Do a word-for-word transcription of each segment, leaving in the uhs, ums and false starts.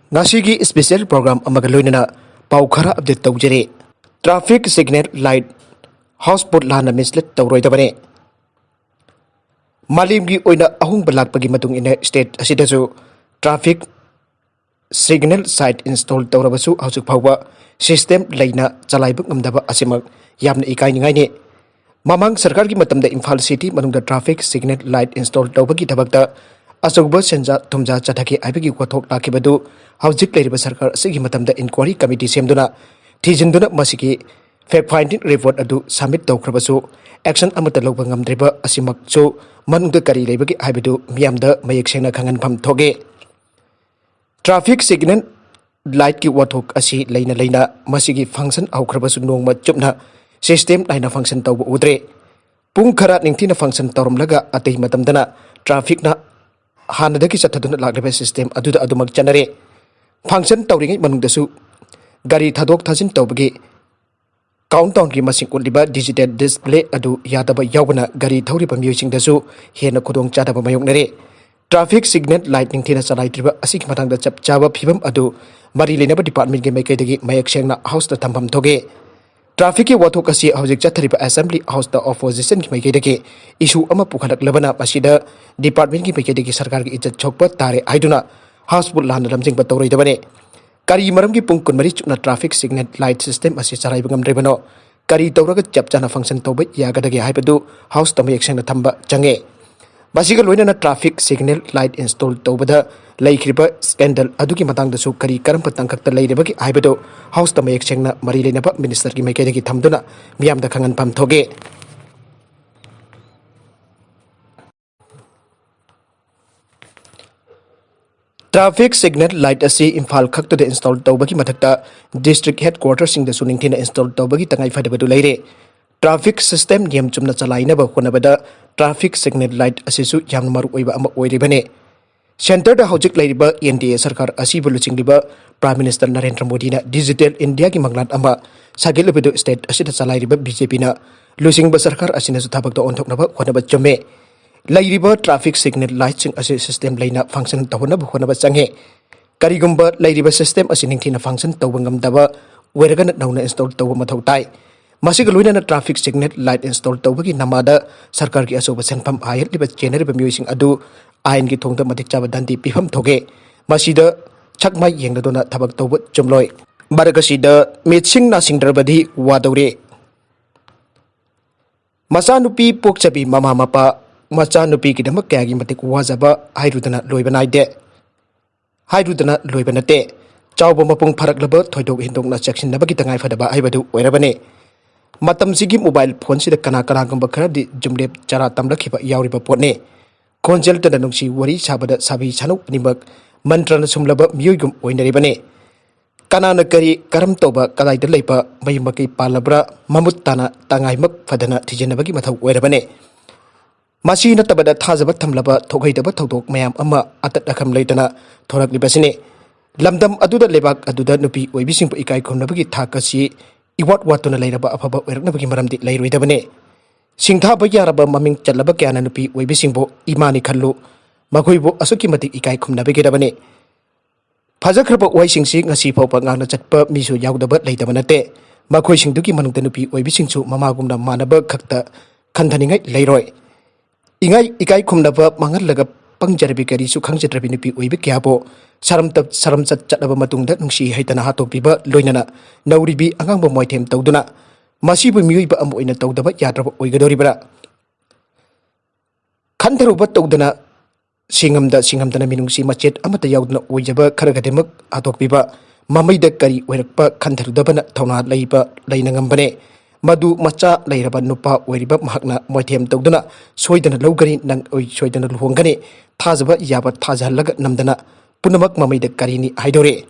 ꯉꯁꯤꯒꯤ special program ꯑꯃꯒ ꯂꯣꯏꯅꯅ ꯄꯥꯎ ꯈꯔ update ꯇꯧꯖꯔꯤ꯫ Traffic signal light house boat ꯂꯥꯟꯅ mislead ꯇꯧꯔꯣꯏꯗꯕꯅꯤ꯫ ꯃꯥꯂꯦꯝꯒꯤ ꯑꯣꯏꯅ ꯑꯍꯣꯡꯕ ꯂꯥꯛꯄꯒꯤ ꯃꯇꯨꯡ ꯏꯟꯅ state ꯑꯁꯤꯗꯁꯨ traffic signal site install ꯇꯧꯔꯕꯁꯨ ꯍꯧꯖꯤꯛ ꯐꯥꯎꯕ system ꯂꯩꯅ ꯆꯂꯥꯏꯕ ꯉꯝꯗꯕ ꯑꯁꯤꯃꯛ ꯌꯥꯝꯅ ꯏꯀꯥꯏꯅꯤꯡꯉꯥꯏꯅꯤ꯫ ꯃꯃꯥꯡ ꯁꯔꯀꯥꯔꯒꯤ ꯃꯇꯝꯗ ꯏꯝꯐꯥꯜ city ꯃꯅꯨꯡꯗ traffic signal light install ꯇꯧꯕꯒꯤ ꯊꯕꯛꯇ ꯑꯆꯧꯕ ꯁꯦꯟꯖꯥ ꯊꯨꯝꯖꯥ ꯆꯠꯊꯈꯤ ꯍꯥꯏꯕꯒꯤ ꯋꯥꯊꯣꯛ ꯂꯥꯛꯈꯤꯕꯗꯨ ꯍꯧꯖꯤꯛ ꯂꯩꯔꯤꯕ ꯁꯔꯀꯥꯔ ꯑꯁꯤꯒꯤ ꯃꯇꯝꯗ inquiry committee ꯁꯦꯝꯗꯨꯅ ꯊꯤꯖꯤꯟꯗꯨꯅ ꯃꯁꯤꯒꯤ fact finding report ꯑꯗꯨ submit ꯇꯧꯈ꯭ꯔꯕꯁꯨ action ꯑꯃꯠꯇ ꯂꯧꯕ ꯉꯝꯗ꯭ꯔꯤꯕ ꯑꯁꯤꯃꯛꯁꯨ ꯃꯅꯨꯡꯗ ꯀꯔꯤ ꯂꯩꯕꯒꯦ ꯍꯥꯏꯕꯗꯨ ꯃꯤꯌꯥꯝꯗ ꯃꯌꯦꯛ ꯁꯦꯡꯅ ꯈꯪꯍꯟꯐꯝ ꯊꯣꯛꯏ꯫ Traffic signal lightꯀꯤ ꯋꯥꯊꯣꯛ ꯑꯁꯤ ꯂꯩꯅ ꯂꯩꯅ ꯃꯁꯤꯒꯤ function ꯍꯧꯈ꯭ꯔꯕꯁꯨ ꯅꯣꯡꯃ ꯆꯨꯞꯅ system ꯅꯥꯏꯅ function ꯇꯧꯕ ꯎꯗ꯭ꯔꯦ꯫ ꯄꯨꯡ ꯈꯔ ꯅꯤꯡꯊꯤꯅ function ꯇꯧꯔꯝꯂꯒ ꯑꯇꯩ ꯃꯇꯝꯗꯅ trafficꯅ ꯍꯥꯟꯅꯗꯒꯤ ꯆꯠꯊꯗꯨꯅ ꯂꯥꯛꯂꯤꯕ system ꯑꯗꯨꯗ ꯑꯗꯨꯃꯛ ꯆꯠꯅꯔꯦ꯫ Function ꯇꯧꯔꯤꯉꯩ ꯃꯅꯨꯡꯗꯁꯨ ꯒꯥꯔꯤ ꯊꯥꯗꯣꯛ ꯊꯥꯖꯤꯟ ꯇꯧꯕꯒꯤ countdownꯒꯤ ꯃꯁꯤꯡ ꯎꯠꯂꯤꯕ digital display ꯑꯗꯨ ꯌꯥꯗꯕ ꯌꯥꯎꯕꯅ ꯒꯥꯔꯤ ꯊꯧꯔꯤꯕ ꯃꯤꯑꯣꯏꯁꯤꯡꯗꯁꯨ ꯍꯦꯟꯅ ꯈꯨꯗꯣꯡꯆꯥꯗꯕ ꯃꯥꯌꯣꯛꯅꯔꯦ꯫ Traffic signal light ꯅꯤꯡꯊꯤꯅ ꯆꯂꯥꯏꯗ꯭ꯔꯤꯕ ꯑꯁꯤꯒꯤ ꯃꯇꯥꯡꯗ ꯆꯞ ꯆꯥꯕ ꯐꯤꯕꯝ ꯑꯗꯨ ꯃꯔꯤ ꯂꯩꯅꯕ departmentꯀꯤ ꯃꯥꯏꯀꯩꯗꯒꯤ ꯃꯌꯦꯛ ꯁꯦꯡꯅ houseꯇ ꯊꯝꯐꯝ ꯊꯣꯛꯏ꯫ Trafficꯀꯤ ꯋꯥꯊꯣꯛ ꯑꯁꯤ ꯍꯧꯖꯤꯛ ꯆꯠꯊꯔꯤꯕ assembly houseꯇ oppositionꯒꯤ ꯃꯥꯏꯀꯩꯗꯒꯤ issue ꯑꯃ ꯄꯨꯈꯠꯂꯛꯂꯕꯅ ꯃꯁꯤꯗ departmentꯀꯤ ꯃꯥꯏꯀꯩꯗꯒꯤ ꯁꯔꯀꯥꯔꯒꯤ ꯏꯖꯠ ꯁꯣꯛꯄ ꯇꯥꯔꯦ ꯍꯥꯏꯗꯨꯅ house boat ꯂꯥꯟꯅ ꯂꯝꯖꯤꯡꯕ ꯇꯧꯔꯣꯏꯗꯕꯅꯤ꯫ ꯀꯔꯤ ꯃꯔꯝꯒꯤ ꯄꯨꯡ ꯀꯨꯟꯃꯔꯤ ꯆꯨꯞꯅ traffic signal light system ꯑꯁꯤ ꯆꯂꯥꯏꯕ ꯉꯝꯗ꯭ꯔꯤꯕꯅꯣ? ꯀꯔꯤ ꯇꯧꯔꯒ ꯆꯞ ꯆꯥꯅ function ꯇꯧꯕ ꯌꯥꯒꯗꯒꯦ ꯍꯥꯏꯕꯗꯨ houseꯇ ꯃꯌꯦꯛ ꯁꯦꯡꯅ ꯊꯝꯕ ꯆꯪꯉꯦ꯫ ꯃꯁꯤꯒ ꯂꯣꯏꯅꯅ traffic signal light install ꯇꯧꯕꯗ ꯂꯩꯈ꯭ꯔꯤꯕ scandal ꯑꯗꯨꯒꯤ ꯃꯇꯥꯡꯗꯁꯨ ꯀꯔꯤ ꯀꯔꯝꯕ ꯇꯥꯡꯀꯛꯇ ꯂꯩꯔꯤꯕꯒꯦ ꯍꯥꯏꯕꯗꯨ houseꯇ ꯃꯌꯦꯛ ꯁꯦꯡꯅ ꯃꯔꯤ ꯂꯩꯅꯕ ministerꯒꯤ ꯃꯥꯏꯀꯩꯗꯒꯤ ꯊꯝꯗꯨꯅ ꯃꯤꯌꯥꯝꯗ ꯈꯪꯍꯟꯐꯝ ꯊꯣꯛꯏ꯫ Traffic signal light ꯑꯁꯤ ꯏꯝꯐꯥꯜ ꯈꯛꯇꯗ install ꯇꯧꯕꯒꯤ ꯃꯊꯛꯇ district headquarterꯁꯤꯡꯗꯁꯨ ꯅꯤꯡꯊꯤꯅ install ꯇꯧꯕꯒꯤ ꯇꯉꯥꯏ ꯐꯗꯕꯗꯨ ꯂꯩꯔꯦ꯫ Traffic system ꯅꯤꯌꯝ ꯆꯨꯝꯅ ꯆꯂꯥꯏꯅꯕ ꯍꯣꯠꯅꯕꯗ traffic signal light ꯑꯁꯤꯁꯨ ꯌꯥꯝꯅ ꯃꯔꯨꯑꯣꯏꯕ ꯑꯃ ꯑꯣꯏꯔꯤꯕꯅꯤ꯫ Centreꯗ ꯍꯧꯖꯤꯛ ꯂꯩꯔꯤꯕ NDA ꯁꯔꯀꯥꯔ ꯑꯁꯤꯕꯨ ꯂꯨꯆꯤꯡꯂꯤꯕ Prime Minister ꯅꯔꯦꯟꯗ꯭ꯔ ꯃꯣꯗꯤꯅ digital Indiaꯒꯤ ꯃꯪꯂꯥꯟ ꯑꯃ ꯁꯥꯒꯠꯂꯕꯗꯨ state ꯑꯁꯤꯗ ꯆꯂꯥꯏꯔꯤꯕ BJPꯅ ꯂꯨꯆꯤꯡꯕ ꯁꯔꯀꯥꯔ ꯑꯁꯤꯅꯁꯨ ꯊꯕꯛꯇ ꯑꯣꯟꯊꯣꯛꯅꯕ ꯍꯣꯠꯅꯕ ꯆꯨꯝꯃꯦ꯫ ꯂꯩꯔꯤꯕ traffic signal lightꯁꯤꯡ ꯑꯁꯤ system ꯂꯩꯅ function ꯇꯧꯍꯟꯅꯕ ꯍꯣꯠꯅꯕ ꯆꯪꯉꯦ꯫ ꯀꯔꯤꯒꯨꯝꯕ ꯂꯩꯔꯤꯕ system ꯑꯁꯤ ꯅꯤꯡꯊꯤꯅ function ꯇꯧꯕ ꯉꯝꯗꯕ ꯑꯣꯏꯔꯒꯅ ꯅꯧꯅ install ꯇꯧꯕ ꯃꯊꯧ ꯇꯥꯏ꯫ ꯃꯁꯤꯒ ꯂꯣꯏꯅꯅ traffic signal light install ꯇꯧꯕꯒꯤ ꯅꯃꯥꯗ ꯁꯔꯀꯥꯔꯒꯤ ꯑꯆꯧꯕ ꯁꯦꯟꯐꯝ ꯍꯥꯏꯍꯠꯂꯤꯕ ꯆꯦꯟꯅꯔꯤꯕ ꯃꯤꯑꯣꯏꯁꯤꯡ ꯑꯗꯨ ꯑꯥꯏꯟꯒꯤ ꯊꯣꯡꯗ ꯃꯇꯤꯛ ꯆꯥꯕ ꯗꯟꯗꯤ ꯄꯤꯐꯝ ꯊꯣꯛꯑꯦ꯫ ꯃꯁꯤꯗ ꯁꯛ ꯃꯥꯏ ꯌꯦꯡꯂꯗꯨꯅ ꯊꯕꯛ ꯇꯧꯕ ꯆꯨꯝꯂꯣꯏ꯫ ꯃꯔꯛ ꯑꯁꯤꯗ ꯃꯤꯠꯁꯤꯡ ꯅꯥꯁꯤꯡꯗ꯭ꯔꯕꯗꯤ ꯋꯥꯗꯧꯔꯤ꯫ ꯃꯆꯥꯅꯨꯄꯤ ꯄꯣꯛꯆꯕꯤ ꯃꯃꯥ ꯃꯄꯥ, ꯃꯆꯥꯅꯨꯄꯤꯒꯤꯗꯃꯛ ꯀꯌꯥꯒꯤ ꯃꯇꯤꯛ ꯋꯥꯖꯕ ꯍꯥꯏꯔꯨꯗꯅ ꯂꯣꯏꯕ ꯅꯥꯏꯗꯦ꯫ ꯍꯥꯏꯔꯨꯗꯅ ꯂꯣꯏꯕ ꯅꯠꯇꯦ꯫ ꯆꯥꯎꯕ ꯃꯄꯨꯡ ꯐꯥꯔꯛꯂꯕ ꯊꯣꯏꯗꯣꯛ ꯍꯦꯟꯗꯣꯛꯅ ꯆꯦꯛꯁꯤꯟꯅꯕꯒꯤ ꯇꯉꯥꯏ ꯐꯗꯕ ꯍꯥꯏꯕꯗꯨ ꯑꯣꯏꯔꯕꯅꯤ꯫ ꯃꯇꯝꯁꯤꯒꯤ mobile phoneꯁꯤꯗ ꯀꯅꯥ ꯀꯅꯥꯒꯨꯝꯕ ꯈꯔꯗꯤ ꯖꯨꯝꯂꯦꯞ ꯆꯔꯥ ꯇꯝꯂꯛꯈꯤꯕ ꯌꯥꯎꯔꯤꯕ ꯄꯣꯠꯅꯤ꯫ ꯈꯣꯟꯖꯦꯜꯇꯅ ꯅꯨꯡꯁꯤ ꯋꯥꯔꯤ ꯁꯥꯕꯗ ꯁꯥꯕꯤ ꯁꯥꯅꯧ ꯑꯅꯤꯃꯛ ꯃꯟꯇ꯭ꯔꯅ ꯁꯨꯝꯂꯕ ꯃꯤꯑꯣꯏꯒꯨꯝ ꯑꯣꯏꯅꯔꯤꯕꯅꯤ꯫ ꯀꯅꯥꯅ ꯀꯔꯤ, ꯀꯔꯝ ꯇꯧꯕ, ꯀꯗꯥꯏꯗ ꯂꯩꯕ, ꯃꯌꯨꯝ ꯃꯀꯩ ꯄꯥꯜꯂꯕ꯭ꯔꯥ, ꯃꯃꯨꯠ ꯇꯥꯅ ꯇꯉꯥꯏꯃꯛ ꯐꯗꯅ ꯊꯤꯖꯤꯟꯅꯕꯒꯤ ꯃꯊꯧ ꯑꯣꯏꯔꯕꯅꯤ꯫ ꯃꯁꯤ ꯅꯠꯇꯕꯗ ꯊꯥꯖꯕ ꯊꯝꯂꯕ ꯊꯣꯛꯍꯩꯗꯕ ꯊꯧꯗꯣꯛ ꯃꯌꯥꯝ ꯑꯃ ꯑꯇꯠ ꯑꯈꯝ ꯂꯩꯇꯅ ꯊꯣꯔꯛꯂꯤꯕꯁꯤꯅꯤ꯫ ꯂꯝꯗꯝ ꯑꯗꯨꯗ, ꯂꯩꯕꯥꯛ ꯑꯗꯨꯗ ꯅꯨꯄꯤ ꯑꯣꯏꯕꯤꯁꯤꯡꯕꯨ ꯏꯀꯥꯏ ꯈꯨꯝꯅꯕꯒꯤ ꯊꯥꯛ ꯑꯁꯤ ꯏꯋꯥꯠ ꯋꯥꯠꯇꯨꯅ ꯂꯩꯔꯕ ꯑꯐꯕ ꯑꯣꯏꯔꯛꯅꯕꯒꯤ ꯃꯔꯝꯗꯤ ꯂꯩꯔꯣꯏꯗꯕꯅꯤ꯫ ꯁꯤꯡꯊꯥꯕ ꯌꯥꯔꯕ ꯃꯃꯤꯡ ꯆꯠꯂꯕ ꯀꯌꯥꯅ ꯅꯨꯄꯤ ꯑꯣꯏꯕꯤꯁꯤꯡꯕꯨ ꯏꯃꯥꯅꯤ ꯈꯜꯂꯨ, ꯃꯈꯣꯏꯕꯨ ꯑꯁꯨꯛꯀꯤ ꯃꯇꯤꯛ ꯏꯀꯥꯏ ꯈꯨꯝꯅꯕꯤꯒꯗꯕꯅꯤ꯫ ꯐꯖꯈ꯭ꯔꯕ ꯋꯥꯍꯩꯁꯤꯡꯁꯤ ꯉꯁꯤ ꯐꯥꯎꯕ ꯉꯥꯛꯅ ꯆꯠꯄ ꯃꯤꯁꯨ ꯌꯥꯎꯗꯕ ꯂꯩꯇꯕ ꯅꯠꯇꯦ꯫ ꯃꯈꯣꯏꯁꯤꯡꯗꯨꯒꯤ ꯃꯅꯨꯡꯗ ꯅꯨꯄꯤ ꯑꯣꯏꯕꯤꯁꯤꯡꯁꯨ ꯃꯃꯥꯒꯨꯝꯅ ꯃꯥꯟꯅꯕ ꯈꯛꯇ ꯈꯟꯊꯅꯤꯡꯉꯥꯏ ꯂꯩꯔꯣꯏ꯫ ꯏꯉꯥꯏ ꯏꯀꯥꯏ ꯈꯨꯝꯅꯕ ꯃꯥꯡꯍꯜꯂꯒ ꯄꯪꯖꯔꯕꯤ ꯀꯔꯤꯁꯨ ꯈꯪꯖꯗ꯭ꯔꯕꯤ ꯅꯨꯄꯤ ꯑꯣꯏꯕꯤ ꯀꯌꯥꯕꯨ ꯁꯔꯝꯇ-, ꯁꯔꯝꯆꯠ ꯆꯠꯂꯕ ꯃꯇꯨꯡꯗ ꯅꯨꯡꯁꯤ ꯍꯩꯇꯅ ꯍꯥꯠꯇꯣꯛꯄꯤꯕ, ꯂꯣꯏꯅꯅ ꯅꯧꯔꯤꯕꯤ ꯑꯉꯥꯡꯕ ꯃꯣꯏꯊꯦꯝ ꯇꯧꯗꯨꯅ ꯃꯁꯤꯕꯨ ꯃꯤꯑꯣꯏꯕ ꯑꯃ ꯑꯣꯏꯅ ꯇꯧꯗꯕ ꯌꯥꯗ꯭ꯔꯕ ꯑꯣꯏꯒꯗꯧꯔꯤꯕ꯭ꯔꯥ? ꯈꯟꯊꯔꯨꯕ ꯇꯧꯗꯅ, ꯁꯤꯡꯉꯝꯗ ꯁꯤꯡꯉꯝꯗꯅ ꯃꯤꯅꯨꯡꯁꯤ ꯃꯆꯦꯠ ꯑꯃꯠꯇ ꯌꯥꯎꯗꯅ ꯑꯣꯏꯖꯕ ꯈꯔ ꯈꯛꯇꯃꯛ ꯍꯥꯠꯇꯣꯛꯄꯤꯕ, ꯃꯃꯩꯗ ꯀꯔꯤ ꯑꯣꯏꯔꯛꯄ ꯈꯟꯊꯔꯨꯗꯕꯅ ꯊꯧꯅꯥ ꯂꯩꯕ ꯂꯩꯅ ꯉꯝꯕꯅꯦ꯫ ꯃꯗꯨ ꯃꯆꯥ ꯂꯩꯔꯕ ꯅꯨꯄꯥ ꯑꯣꯏꯔꯤꯕ ꯃꯍꯥꯛꯅ ꯃꯣꯏꯊꯦꯝ ꯇꯧꯗꯨꯅ ꯁꯣꯏꯗꯅ ꯂꯧꯒꯅꯤ, ꯅꯪ ꯑꯩ ꯁꯣꯏꯗꯅ ꯂꯨꯍꯣꯡꯒꯅꯤ, ꯊꯥꯖꯕ ꯌꯥꯕ ꯊꯥꯖꯍꯜꯂꯒ ꯅꯝꯗꯅ ꯄꯨꯝꯅꯃꯛ ꯃꯃꯩꯗ ꯀꯔꯤꯅꯤ ꯍꯥꯏꯗꯣꯔꯦ꯫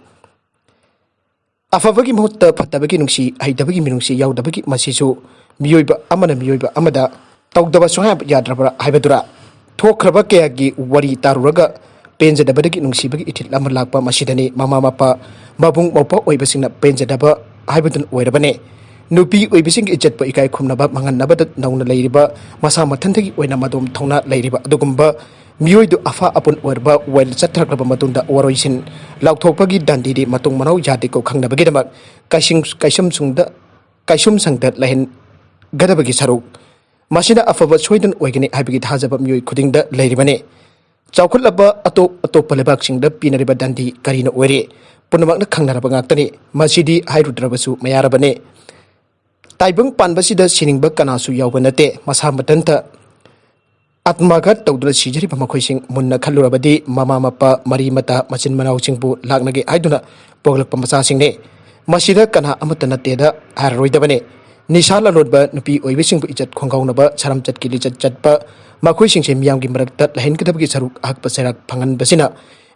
ꯑꯐꯕꯒꯤ ꯃꯍꯨꯠꯇ ꯐꯠꯇꯕꯒꯤ ꯅꯨꯡꯁꯤ, ꯍꯩꯇꯕꯒꯤ ꯃꯤꯅꯨꯡꯁꯤ ꯌꯥꯎꯗꯕꯒꯤ ꯃꯁꯤꯁꯨ ꯃꯤꯑꯣꯏꯕ ꯑꯃꯅ ꯃꯤꯑꯣꯏꯕ ꯑꯃꯗ ꯇꯧꯗꯕ ꯁꯨꯡꯌꯥ ꯌꯥꯗ꯭ꯔꯕ꯭ꯔꯥ ꯍꯥꯏꯕꯗꯨꯔꯥ? ꯊꯣꯛꯈ꯭ꯔꯕ ꯀꯌꯥꯒꯤ ꯋꯥꯔꯤ ꯇꯥꯔꯨꯔꯒ ꯄꯦꯟꯖꯗꯕꯗꯒꯤ ꯅꯨꯡꯁꯤꯕꯒꯤ ꯏꯊꯤꯜ ꯑꯃ ꯂꯥꯛꯄ, ꯃꯁꯤꯗꯅꯤ ꯃꯃꯥ ꯃꯄꯥ, ꯃꯕꯨꯡ ꯃꯧꯄ꯭ꯋꯥ ꯑꯣꯏꯕꯁꯤꯡꯅ ꯄꯦꯟꯖꯗꯕ ꯍꯥꯏꯕꯗꯨꯅ ꯑꯣꯏꯔꯕꯅꯦ꯫ ꯅꯨꯄꯤ ꯑꯣꯏꯕꯤꯁꯤꯡꯒꯤ ꯏꯖꯠꯄꯨ ꯏꯀꯥꯏ ꯈꯨꯝꯅꯕ ꯃꯥꯡꯍꯟꯅꯕꯗ ꯅꯧꯅ ꯂꯩꯔꯤꯕ, ꯃꯁꯥ ꯃꯊꯟꯇꯒꯤ ꯑꯣꯏꯅ ꯃꯗꯣꯝ ꯊꯧꯅꯥ ꯂꯩꯔꯤꯕ ꯑꯗꯨꯒꯨꯝꯕ ꯃꯤꯑꯣꯏꯗꯨ ꯑꯐ ꯑꯄꯨꯟ ꯑꯣꯏꯔꯕ ꯋꯥꯌꯦꯜ ꯆꯠꯊꯔꯛꯂꯕ ꯃꯇꯨꯡꯗ ꯋꯥꯔꯣꯏꯁꯤꯟ ꯂꯥꯎꯊꯣꯛꯄꯒꯤ ꯗꯟꯗꯤꯗꯤ ꯃꯇꯨꯡ ꯃꯅꯥꯎ ꯌꯥꯗꯦꯀꯣ ꯈꯪꯅꯕꯒꯤꯗꯃꯛ ꯀꯩꯁꯨꯝ ꯀꯩꯁꯨꯝꯁꯨꯡꯗ ꯀꯩꯁꯨꯝꯁꯪꯗ ꯂꯩꯍꯟꯒꯗꯕꯒꯤ ꯁꯔꯨꯛ ꯃꯁꯤꯅ ꯑꯐꯕ ꯁꯣꯏꯗꯅ ꯑꯣꯏꯒꯅꯤ ꯍꯥꯏꯕꯒꯤ ꯊꯥꯖꯕ ꯃꯤꯑꯣꯏ ꯈꯨꯗꯤꯡꯗ ꯂꯩꯔꯤꯕꯅꯤ꯫ ꯆꯥꯎꯈꯠꯂꯕ ꯑꯇꯣꯞ ꯑꯇꯣꯞꯄ ꯂꯩꯕꯥꯛꯁꯤꯡꯗ ꯄꯤꯅꯔꯤꯕ ꯗꯟꯗꯤ ꯀꯔꯤꯅ ꯑꯣꯏꯔꯤ? ꯄꯨꯝꯅꯃꯛꯅ ꯈꯪꯅꯔꯕ ꯉꯥꯛꯇꯅꯤ꯫ ꯃꯁꯤꯗꯤ ꯍꯥꯏꯔꯨꯗ꯭ꯔꯕꯁꯨ ꯃꯌꯥꯔꯕꯅꯤ꯫ ꯇꯥꯏꯕꯪ ꯄꯥꯟꯕꯁꯤꯗ ꯁꯤꯅꯤꯡꯕ ꯀꯅꯥꯁꯨ ꯌꯥꯎꯕ ꯅꯠꯇꯦ꯫ ꯃꯁꯥ ꯃꯊꯟꯇ ꯑꯥꯠꯃꯥꯘꯥꯠ ꯇꯧꯗꯨꯅ ꯁꯤꯖꯔꯤꯕ ꯃꯈꯣꯏꯁꯤꯡ ꯃꯨꯟꯅ ꯈꯜꯂꯨꯔꯕꯗꯤ ꯃꯃꯥ ꯃꯄꯥ, ꯃꯔꯤ ꯃꯇꯥ, ꯃꯆꯤꯟ ꯃꯅꯥꯎꯁꯤꯡꯕꯨ ꯂꯥꯛꯅꯒꯦ ꯍꯥꯏꯗꯨꯅ ꯄꯣꯛꯂꯛꯄ ꯃꯆꯥꯁꯤꯡꯅꯤ꯫ ꯃꯁꯤꯗ ꯀꯅꯥ ꯑꯃꯠꯇ ꯅꯠꯇꯦꯗ ꯍꯥꯏꯔꯔꯣꯏꯗꯕꯅꯤ꯫ ꯅꯤꯁꯥ ꯂꯂꯣꯟꯕ ꯅꯨꯄꯤ ꯑꯣꯏꯕꯤꯁꯤꯡꯕꯨ ꯏꯖꯠ ꯈꯣꯡꯒꯥꯎꯅꯕ, ꯁꯥꯔꯝꯆꯠꯀꯤ ꯂꯤꯆꯠ ꯆꯠꯄ, ꯃꯈꯣꯏꯁꯤꯡꯁꯦ ꯃꯤꯌꯥꯝꯒꯤ ꯃꯔꯛꯇ ꯂꯩꯍꯟꯒꯗꯕꯒꯤ ꯁꯔꯨꯛ ꯑꯍꯛꯄ ꯆꯩꯔꯥꯛ ꯐꯪꯍꯟꯕꯁꯤꯅ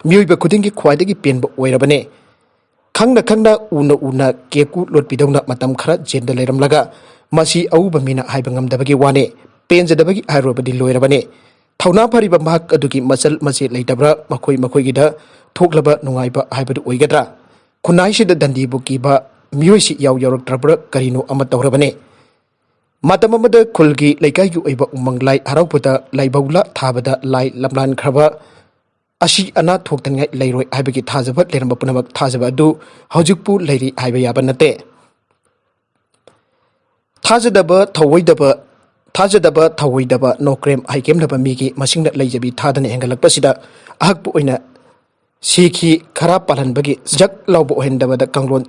ꯃꯤꯑꯣꯏꯕ ꯈꯨꯗꯤꯡꯒꯤ ꯈ꯭ꯋꯥꯏꯗꯒꯤ ꯄꯦꯟꯕ ꯑꯣꯏꯔꯕꯅꯤ꯫ ꯈꯪꯅ ꯈꯪꯅ ꯎꯅ ꯎꯅ ꯀꯦꯀꯨ ꯂꯣꯠꯄꯤꯗꯧꯅ ꯃꯇꯝ ꯈꯔ ꯖꯦꯜꯗ ꯂꯩꯔꯝꯂꯒ ꯃꯁꯤ ꯑꯎꯕ ꯃꯤꯅ ꯍꯥꯏꯕ ꯉꯝꯗꯕꯒꯤ ꯋꯥꯅꯤ꯫ ꯄꯦꯟꯖꯗꯕꯒꯤ ꯍꯥꯏꯔꯨꯔꯕꯗꯤ ꯂꯣꯏꯔꯕꯅꯤ꯫ ꯊꯧꯅꯥ ꯐꯔꯤꯕ ꯃꯍꯥꯛ ꯑꯗꯨꯒꯤ ꯃꯆꯜ ꯃꯆꯦ ꯂꯩꯇꯕ꯭ꯔꯥ? ꯃꯈꯣꯏ ꯃꯈꯣꯏꯒꯤꯗ ꯊꯣꯛꯂꯕ ꯅꯨꯡꯉꯥꯏꯕ ꯍꯥꯏꯕꯗꯨ ꯑꯣꯏꯒꯗ꯭ꯔꯥ? ꯈꯨꯟꯅꯥꯏꯁꯤꯗ ꯗꯟꯗꯤꯕꯨ ꯀꯤꯕ ꯃꯤꯑꯣꯏꯁꯤ ꯏꯌꯥꯎ ꯌꯥꯎꯔꯛꯇ꯭ꯔꯕ꯭ꯔꯥ? ꯀꯔꯤꯅꯣ ꯑꯃ ꯇꯧꯔꯕꯅꯤ꯫ ꯃꯇꯝ ꯑꯃꯗ ꯈꯨꯜꯒꯤ ꯂꯩꯀꯥꯏꯒꯤ ꯑꯣꯏꯕ ꯎꯃꯪ ꯂꯥꯏ ꯍꯔꯥꯎꯕꯗ ꯂꯥꯏꯕꯧꯂ ꯊꯥꯕꯗ ꯂꯥꯏ ꯂꯝꯂꯥꯟꯈ꯭ꯔꯕ ꯑꯁꯤ ꯑꯅꯥ ꯊꯣꯛꯇꯅꯤꯡꯉꯥꯏ ꯂꯩꯔꯣꯏ ꯍꯥꯏꯕꯒꯤ ꯊꯥꯖꯕ ꯂꯩꯔꯝꯕ ꯄꯨꯝꯅꯃꯛ ꯊꯥꯖꯕ ꯑꯗꯨ ꯍꯧꯖꯤꯛꯄꯨ ꯂꯩꯔꯤ ꯍꯥꯏꯕ ꯌꯥꯕ ꯅꯠꯇꯦ꯫ ꯊꯥꯖꯗꯕ ꯊꯧꯑꯣꯏꯗꯕ ꯊꯥꯖꯗꯕ ꯊꯧꯑꯣꯏꯗꯕ ꯅꯣꯀ꯭ꯔꯦꯝ ꯍꯥꯏꯒꯦꯝꯅꯕ ꯃꯤꯒꯤ ꯃꯁꯤꯡꯅ ꯂꯩꯖꯕꯤ ꯊꯥꯗꯅ ꯍꯦꯟꯒꯠꯂꯛꯄꯁꯤꯗ ꯑꯍꯛꯄ ꯑꯣꯏꯅ ꯁꯤꯈꯤ ꯈꯔ ꯄꯥꯜꯍꯟꯕꯒꯤ ꯖꯛ ꯂꯥꯎꯕ ꯑꯣꯏꯍꯟꯗꯕꯗ ꯀꯥꯡꯂꯣꯟ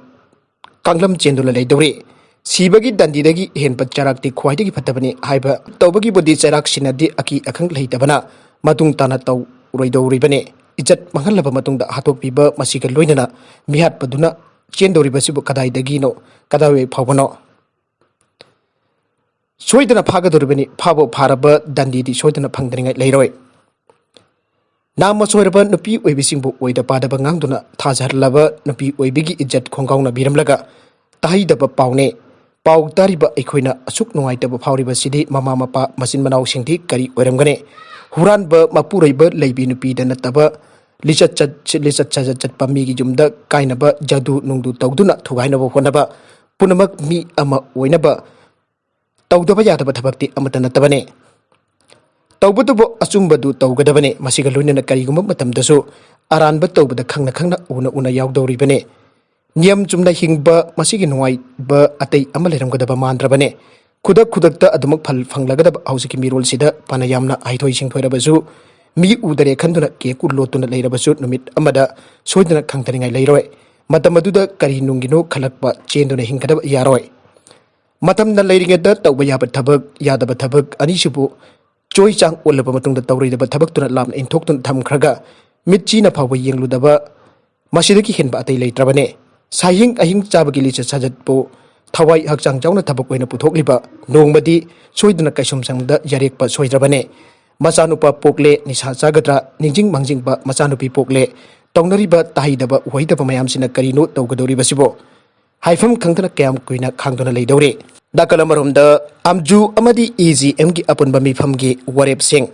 ꯀꯥꯡꯂꯝ ꯆꯦꯟꯗꯨꯅ ꯂꯩꯗꯧꯔꯤ꯫ ꯁꯤꯕꯒꯤ ꯗꯟꯗꯤꯗꯒꯤ ꯍꯦꯟꯕ ꯆꯩꯔꯥꯛꯇꯤ ꯈ꯭ꯋꯥꯏꯗꯒꯤ ꯐꯠꯇꯕꯅꯤ ꯍꯥꯏꯕ ꯇꯧꯕꯒꯤꯕꯨꯗꯤ ꯆꯩꯔꯥꯛꯁꯤꯅꯗꯤ ꯑꯀꯤ ꯑꯈꯪ ꯂꯩꯇꯕꯅ ꯃꯇꯨꯡ ꯇꯥꯅ ꯇꯧꯔꯣꯏꯗꯧꯔꯤꯕꯅꯤ꯫ ꯏꯖꯠ ꯃꯥꯡꯍꯜꯂꯕ ꯃꯇꯨꯡꯗ ꯍꯥꯠꯇꯣꯛꯄꯤꯕ ꯃꯁꯤꯒ ꯂꯣꯏꯅꯅ ꯃꯤꯍꯥꯠꯄꯗꯨꯅ ꯆꯦꯟꯗꯧꯔꯤꯕꯁꯤꯕꯨ ꯀꯗꯥꯏꯗꯒꯤꯅꯣ, ꯀꯗꯥꯏꯋꯥꯏ ꯐꯥꯎꯕꯅꯣ? ꯁꯣꯏꯗꯅ ꯐꯥꯒꯗꯧꯔꯤꯕꯅꯤ꯫ ꯐꯥꯕꯨ ꯐꯥꯔꯕ ꯗꯟꯗꯤꯗꯤ ꯁꯣꯏꯗꯅ ꯐꯪꯗꯅꯤꯡꯉꯥꯏ ꯂꯩꯔꯣꯏ꯫ ꯅꯥꯃ ꯁꯣꯏꯔꯕ ꯅꯨꯄꯤ ꯑꯣꯏꯕꯤꯁꯤꯡꯕꯨ ꯑꯣꯏꯗ ꯄꯥꯗꯕ ꯉꯥꯡꯗꯨꯅ ꯊꯥꯖꯍꯜꯂꯕ ꯅꯨꯄꯤ ꯑꯣꯏꯕꯤꯒꯤ ꯏꯖꯠ ꯈꯣꯡꯒꯥꯎꯅꯕꯤꯔꯝꯂꯒ ꯇꯥꯍꯩꯗꯕ ꯄꯥꯎꯅꯦ꯫ ꯄꯥꯎ ꯇꯥꯔꯤꯕ ꯑꯩꯈꯣꯏꯅ ꯑꯁꯨꯛ ꯅꯨꯡꯉꯥꯏꯇꯕ ꯐꯥꯎꯔꯤꯕꯁꯤꯗꯤ ꯃꯃꯥ ꯃꯄꯥ ꯃꯆꯤꯟ ꯃꯅꯥꯎꯁꯤꯡꯗꯤ ꯀꯔꯤ ꯑꯣꯏꯔꯝꯒꯅꯤ? ꯍꯨꯔꯥꯟꯕ ꯃꯄꯨꯔꯣꯏꯕ ꯂꯩꯕꯤ ꯅꯨꯄꯤꯗ ꯅꯠꯇꯕ ꯂꯤꯆꯠ ꯆꯠ-, ꯂꯤꯆꯠ ꯁꯥꯖꯠ ꯆꯠꯄ ꯃꯤꯒꯤ ꯌꯨꯝꯗ ꯀꯥꯏꯅꯕ ꯖꯥꯗꯨ ꯅꯨꯡꯗꯨ ꯇꯧꯗꯨꯅ ꯊꯨꯒꯥꯏꯅꯕ ꯍꯣꯠꯅꯕ ꯄꯨꯝꯅꯃꯛ ꯃꯤ ꯑꯃ ꯑꯣꯏꯅꯕ ꯇꯧꯗꯕ ꯌꯥꯗꯕ ꯊꯕꯛꯇꯤ ꯑꯃꯠꯇ ꯅꯠꯇꯕꯅꯤ꯫ ꯇꯧꯕꯇꯕꯨ ꯑꯆꯨꯝꯕꯗꯨ ꯇꯧꯒꯗꯕꯅꯤ꯫ ꯃꯁꯤꯒ ꯂꯣꯏꯅꯅ ꯀꯔꯤꯒꯨꯝꯕ ꯃꯇꯝꯗꯁꯨ ꯑꯔꯥꯟꯕ ꯇꯧꯕꯗ ꯈꯪꯅ ꯈꯪꯅ ꯎꯅ ꯎꯅ ꯌꯥꯎꯗꯧꯔꯤꯕꯅꯤ꯫ ꯅꯤꯌꯝ ꯆꯨꯝꯅ ꯍꯤꯡꯕ ꯃꯁꯤꯒꯤ ꯅꯨꯡꯉꯥꯏꯕ ꯑꯇꯩ ꯑꯃ ꯂꯩꯔꯝꯒꯗꯕ ꯃꯥꯟꯗ꯭ꯔꯕꯅꯤ꯫ ꯈꯨꯗꯛ ꯈꯨꯗꯛꯇ ꯑꯗꯨꯃꯛ ꯐꯜ ꯐꯪꯂꯒꯗꯕ ꯍꯧꯖꯤꯛꯀꯤ ꯃꯤꯔꯣꯜꯁꯤꯗ ꯐꯅ ꯌꯥꯝꯅ ꯍꯩꯊꯣꯏ ꯁꯤꯡꯊꯣꯏꯔꯕꯁꯨ, ꯃꯤ ꯎꯗꯔꯦ ꯈꯟꯗꯨꯅ ꯀꯦꯀꯨ ꯂꯣꯠꯇꯨꯅ ꯂꯩꯔꯕꯁꯨ, ꯅꯨꯃꯤꯠ ꯑꯃꯗ ꯁꯣꯏꯗꯅ ꯈꯪꯊꯅꯤꯡꯉꯥꯏ ꯂꯩꯔꯣꯏ꯫ ꯃꯇꯝ ꯑꯗꯨꯗ ꯀꯔꯤ ꯅꯨꯡꯒꯤꯅꯣ ꯈꯜꯂꯛꯄ ꯆꯦꯟꯗꯨꯅ ꯍꯤꯡꯒꯗꯕ ꯌꯥꯔꯣꯏ꯫ ꯃꯇꯝꯅ ꯂꯩꯔꯤꯉꯩꯗ ꯇꯧꯕ ꯌꯥꯕ ꯊꯕꯛ, ꯌꯥꯗꯕ ꯊꯕꯛ ꯑꯅꯤꯁꯤꯕꯨ ꯆꯣꯏ ꯆꯥꯡ ꯑꯣꯜꯂꯕ ꯃꯇꯨꯡꯗ ꯇꯧꯔꯣꯏꯗꯕ ꯊꯕꯛꯇꯨꯅ ꯂꯥꯞꯅ ꯏꯟꯊꯣꯛꯇꯨꯅ ꯊꯝꯈ꯭ꯔꯒ ꯃꯤꯠꯆꯤꯅ ꯐꯥꯎꯕ ꯌꯦꯡꯂꯨꯗꯕ ꯃꯁꯤꯗꯒꯤ ꯍꯦꯟꯕ ꯑꯇꯩ ꯂꯩꯇ꯭ꯔꯕꯅꯦ꯫ ꯁꯥꯍꯤꯡ ꯑꯍꯤꯡ ꯆꯥꯕꯒꯤ ꯂꯤꯆꯠ ꯁꯥꯖꯠꯄꯨ ꯊꯋꯥꯏ ꯍꯛꯆꯥꯡ ꯌꯥꯎꯅ ꯊꯕꯛ ꯑꯣꯏꯅ ꯄꯨꯊꯣꯛꯂꯤꯕ ꯅꯣꯡꯃꯗꯤ ꯁꯣꯏꯗꯅ ꯀꯩꯁꯨꯝꯁꯪꯗ ꯌꯥꯔꯦꯛꯄ ꯁꯣꯏꯗ꯭ꯔꯕꯅꯦ꯫ ꯃꯆꯥꯅꯨꯄꯥ ꯄꯣꯛꯂꯦ, ꯅꯤꯁꯥ ꯆꯥꯒꯗ꯭ꯔꯥ, ꯅꯤꯡꯁꯤꯡ ꯃꯥꯡꯖꯤꯡꯕ ꯃꯆꯥꯅꯨꯄꯤ ꯄꯣꯛꯂꯦ, ꯇꯧꯅꯔꯤꯕ ꯇꯥꯍꯩꯗꯕ ꯎꯍꯩꯗꯕ ꯃꯌꯥꯝꯁꯤꯅ ꯀꯔꯤꯅꯣ ꯇꯧꯒꯗꯧꯔꯤꯕꯁꯤꯕꯣ? ꯍꯥꯏꯐꯝ ꯈꯪꯗꯅ ꯀꯌꯥꯝ ꯀꯨꯏꯅ ꯈꯥꯡꯗꯨꯅ ꯂꯩꯗꯧꯔꯤ? ꯅꯥꯀꯜ ꯑꯃꯔꯣꯝꯗ ꯑꯝꯖꯨ ꯑꯃꯗꯤ ꯏ ꯖꯤ ꯑꯦꯝꯒꯤ ꯑꯄꯨꯟꯕ ꯃꯤꯐꯝꯒꯤ ꯋꯥꯔꯦꯞꯁꯤꯡ꯫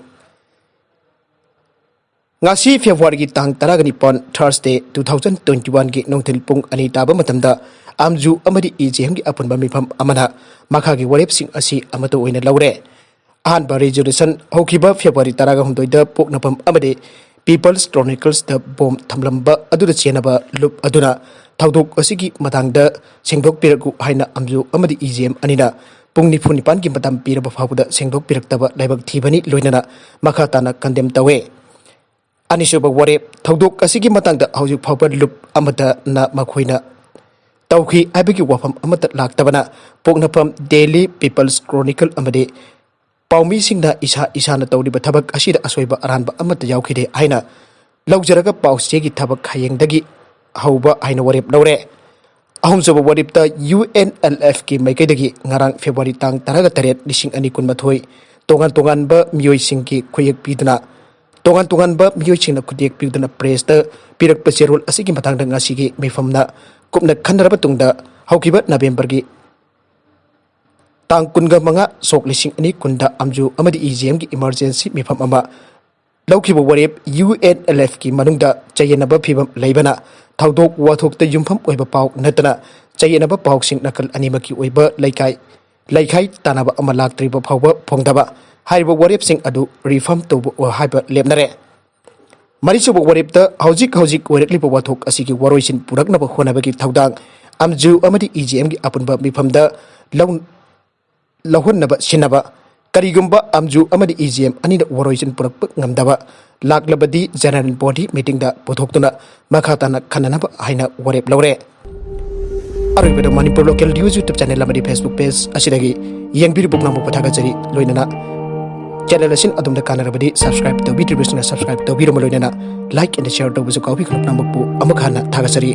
ꯉꯁꯤ ꯐꯦꯕ꯭ꯔꯨꯋꯥꯔꯤꯒꯤ ꯇꯥꯡ ꯇꯔꯥꯒ ꯅꯤꯄꯥꯟ, Thursday, two thousand twenty one ꯒꯤ ꯅꯨꯡꯊꯤꯜ ꯄꯨꯡ ꯑꯅꯤ ꯇꯥꯕ ꯃꯇꯝꯗ ꯑꯝꯖꯨ ꯑꯃꯗꯤ ꯏ ꯖꯤ ꯑꯦꯝꯒꯤ ꯑꯄꯨꯟꯕ ꯃꯤꯐꯝ ꯑꯃꯅ ꯃꯈꯥꯒꯤ ꯋꯥꯔꯦꯞꯁꯤꯡ ꯑꯁꯤ ꯑꯃꯠꯇ ꯑꯣꯏꯅ ꯂꯧꯔꯦ꯫ ꯑꯍꯥꯟꯕ ꯔꯤꯖꯣꯂꯨꯁꯟ: ꯍꯧꯈꯤꯕ ꯐꯦꯕ꯭ꯔꯨꯋꯥꯔꯤ ꯇꯔꯥꯒ ꯍꯨꯝꯗꯣꯏꯗ ꯄꯣꯛꯅꯐꯝ ꯑꯃꯗꯤ ꯄꯤꯄꯜꯁ ꯀ꯭ꯔꯣꯅꯤꯀꯜꯁꯇ ꯕꯣꯝ ꯊꯝꯂꯝꯕ ꯑꯗꯨꯗ ꯆꯦꯟꯅꯕ ꯂꯨꯞ ꯑꯗꯨꯅ ꯊꯧꯗꯣꯛ ꯑꯁꯤꯒꯤ ꯃꯇꯥꯡꯗ ꯁꯦꯡꯗꯣꯛꯄꯤꯔꯛꯎ ꯍꯥꯏꯅ ꯑꯝꯖꯨ ꯑꯃꯗꯤ ꯏ ꯖꯤ ꯑꯦꯝ ꯑꯅꯤꯅ ꯄꯨꯡ ꯅꯤꯐꯨ ꯅꯤꯄꯥꯟꯒꯤ ꯃꯇꯝ ꯄꯤꯔꯕ ꯐꯥꯎꯕꯗ ꯁꯦꯡꯗꯣꯛꯄꯤꯔꯛꯇꯕ ꯂꯥꯏꯕꯛ ꯊꯤꯕꯅꯤ ꯂꯣꯏꯅꯅ ꯃꯈꯥ ꯇꯥꯅ ꯀꯟꯗꯦꯝ ꯇꯧꯋꯦ꯫ ꯑꯅꯤꯁꯨꯕ ꯋꯥꯔꯦꯞ: ꯊꯧꯗꯣꯛ ꯑꯁꯤꯒꯤ ꯃꯇꯥꯡꯗ ꯍꯧꯖꯤꯛ ꯐꯥꯎꯕ ꯂꯨꯞ ꯑꯃꯠꯇꯅ ꯃꯈꯣꯏꯅ ꯇꯧꯈꯤ ꯍꯥꯏꯕꯒꯤ ꯋꯥꯐꯝ ꯑꯃꯠꯇ ꯂꯥꯛꯇꯕꯅ ꯄꯣꯛꯅꯐꯝ ꯗꯦꯂꯤ ꯄꯤꯄꯜꯁ ꯀ꯭ꯔꯣꯅꯤꯀꯜ ꯑꯃꯗꯤ ꯄꯥꯎꯃꯤꯁꯤꯡꯅ ꯏꯁꯥ ꯏꯁꯥꯅ ꯇꯧꯔꯤꯕ ꯊꯕꯛ ꯑꯁꯤꯗ ꯑꯁꯣꯏꯕ ꯑꯔꯥꯟꯕ ꯑꯃꯠꯇ ꯌꯥꯎꯈꯤꯗꯦ ꯍꯥꯏꯅ ꯂꯧꯖꯔꯒ ꯄꯥꯎ ꯆꯦꯒꯤ ꯊꯕꯛ ꯍꯌꯦꯡꯗꯒꯤ ꯍꯧꯕ ꯍꯥꯏꯅ ꯋꯥꯔꯦꯞ ꯂꯧꯔꯦ꯫ ꯑꯍꯨꯝꯁꯨꯕ ꯋꯥꯔꯦꯞꯇ ꯌꯨ ꯑꯦꯟ ꯑꯦꯜ ꯑꯦꯐꯀꯤ ꯃꯥꯏꯀꯩꯗꯒꯤ ꯉꯔꯥꯡ ꯐꯦꯕ꯭ꯔꯨꯋꯥꯔꯤ ꯇꯥꯡ ꯇꯔꯥꯒ ꯇꯔꯦꯠ, ꯂꯤꯁꯤꯡ ꯑꯅꯤ ꯀꯨꯟꯃꯥꯊꯣꯏ, ꯇꯣꯉꯥꯟ ꯇꯣꯉꯥꯟꯕ ꯃꯤꯑꯣꯏꯁꯤꯡꯒꯤ ꯈꯨꯌꯦꯛ ꯄꯤꯗꯨꯅ, ꯇꯣꯉꯥꯟ ꯇꯣꯉꯥꯟꯕ ꯃꯤꯑꯣꯏꯁꯤꯡꯅ ꯈꯨꯌꯦꯛ ꯄꯤꯗꯨꯅ ꯄ꯭ꯔꯦꯁꯇ ꯄꯤꯔꯛꯄ ꯆꯦꯔꯣꯜ ꯑꯁꯤꯒꯤ ꯃꯇꯥꯡꯗ ꯉꯁꯤꯒꯤ ꯃꯤꯐꯝꯅ ꯀꯨꯞꯅ ꯈꯟꯅꯔꯕ ꯇꯨꯡꯗ ꯍꯧꯈꯤꯕ ꯅꯕꯦꯝꯕꯔꯒꯤ ꯇꯥꯡ ꯀꯨꯟꯒ ꯃꯉꯥ, ꯁꯣꯛ ꯂꯤꯁꯤꯡ ꯑꯅꯤ ꯀꯨꯟꯗ ꯑꯝꯖꯨ ꯑꯃꯗꯤ ꯏ ꯖꯤ ꯑꯦꯝꯒꯤ ꯏꯃꯔꯖꯦꯟꯁꯤ ꯃꯤꯐꯝ ꯑꯃ ꯂꯧꯈꯤꯕ ꯋꯥꯔꯦꯞ ꯌꯨ ꯑꯦꯟ ꯑꯦꯜ ꯑꯦꯐꯀꯤ ꯃꯅꯨꯡꯗ ꯆꯌꯦꯠꯅꯕ ꯐꯤꯕꯝ ꯂꯩꯕꯅ ꯊꯧꯗꯣꯛ ꯋꯥꯊꯣꯛꯇ ꯌꯨꯝꯐꯝ ꯑꯣꯏꯕ ꯄꯥꯎ ꯅꯠꯇꯅ ꯆꯌꯦꯠꯅꯕ ꯄꯥꯎꯁꯤꯡ ꯅꯥꯀꯜ ꯑꯅꯤꯃꯛꯀꯤ ꯑꯣꯏꯕ ꯂꯩꯀꯥꯏ ꯂꯩꯈꯥꯏ ꯇꯥꯟꯅꯕ ꯑꯃ ꯂꯥꯛꯇ꯭ꯔꯤꯕ ꯐꯥꯎꯕ ꯐꯣꯡꯗꯕ꯫ ꯍꯥꯏꯔꯤꯕ ꯋꯥꯔꯦꯞꯁꯤꯡ ꯑꯗꯨ ꯔꯤꯐꯥꯔꯝ ꯇꯧꯕ ꯍꯥꯏꯕ ꯂꯦꯞꯅꯔꯦ꯫ ꯃꯔꯤꯁꯨꯕ ꯋꯥꯔꯦꯞꯇ ꯍꯧꯖꯤꯛ ꯍꯧꯖꯤꯛ ꯑꯣꯏꯔꯛꯂꯤꯕ ꯋꯥꯊꯣꯛ ꯑꯁꯤꯒꯤ ꯋꯥꯔꯣꯏꯁꯤꯟ ꯄꯨꯔꯛꯅꯕ ꯍꯣꯠꯅꯕꯒꯤ ꯊꯧꯗꯥꯡ ꯑꯝꯖꯨ ꯑꯃꯗꯤ ꯏ ꯖꯤ ꯑꯦꯝꯒꯤ ꯑꯄꯨꯟꯕ ꯃꯤꯐꯝꯗ ꯂꯧ-, ꯂꯧꯍꯟꯅꯕ ꯁꯤꯟꯅꯕ꯫ ꯀꯔꯤꯒꯨꯝꯕ ꯑꯝꯖꯨ ꯑꯃꯗꯤ ꯏ ꯖꯤ ꯑꯦꯝ ꯑꯅꯤꯅ ꯋꯥꯔꯣꯏꯁꯤꯟ ꯄꯨꯔꯛꯄ ꯉꯝꯗꯕ ꯂꯥꯛꯂꯕꯗꯤ ꯖꯦꯅꯔꯦꯜ ꯕꯣꯗꯤ ꯃꯤꯇꯤꯡꯗ ꯄꯨꯊꯣꯛꯇꯨꯅ ꯃꯈꯥ ꯇꯥꯅ ꯈꯟꯅꯅꯕ ꯍꯥꯏꯅ ꯋꯥꯔꯦꯞ ꯂꯧꯔꯦ꯫ ꯑꯔꯣꯏꯕꯗ Manipur local news YouTube channel ꯑꯃꯗꯤ ꯐꯦꯁꯕꯨꯛ ꯄꯦꯖ ꯑꯁꯤꯗꯒꯤ ꯌꯦꯡꯕꯤꯔꯤꯕ ꯄꯨꯝꯅꯃꯛꯄꯨ ꯊꯥꯒꯠꯆꯔꯤ꯫ ꯂꯣꯏꯅꯅ ꯆꯦꯅꯦꯜ ꯑꯁꯤꯅ ꯑꯗꯣꯝꯗ ꯀꯥꯟꯅꯔꯕꯗꯤ ꯁꯕꯁꯀ꯭ꯔꯥꯏꯕ ꯇꯧꯕꯤꯗ꯭ꯔꯤꯕꯁꯤꯡꯅ ꯁꯕꯁꯀ꯭ꯔꯥꯏꯕ ꯇꯧꯕꯤꯔꯝꯕ ꯂꯣꯏꯅꯅ ꯂꯥꯏꯛ ꯑꯦꯟ ꯁꯤꯌꯔ ꯇꯧꯕꯁꯨ ꯀꯥꯎꯕꯤꯒꯅꯨ꯫ ꯄꯨꯝꯅꯃꯛꯄꯨ ꯑꯃꯨꯛ ꯍꯟꯅ ꯊꯥꯒꯠꯆꯔꯤ꯫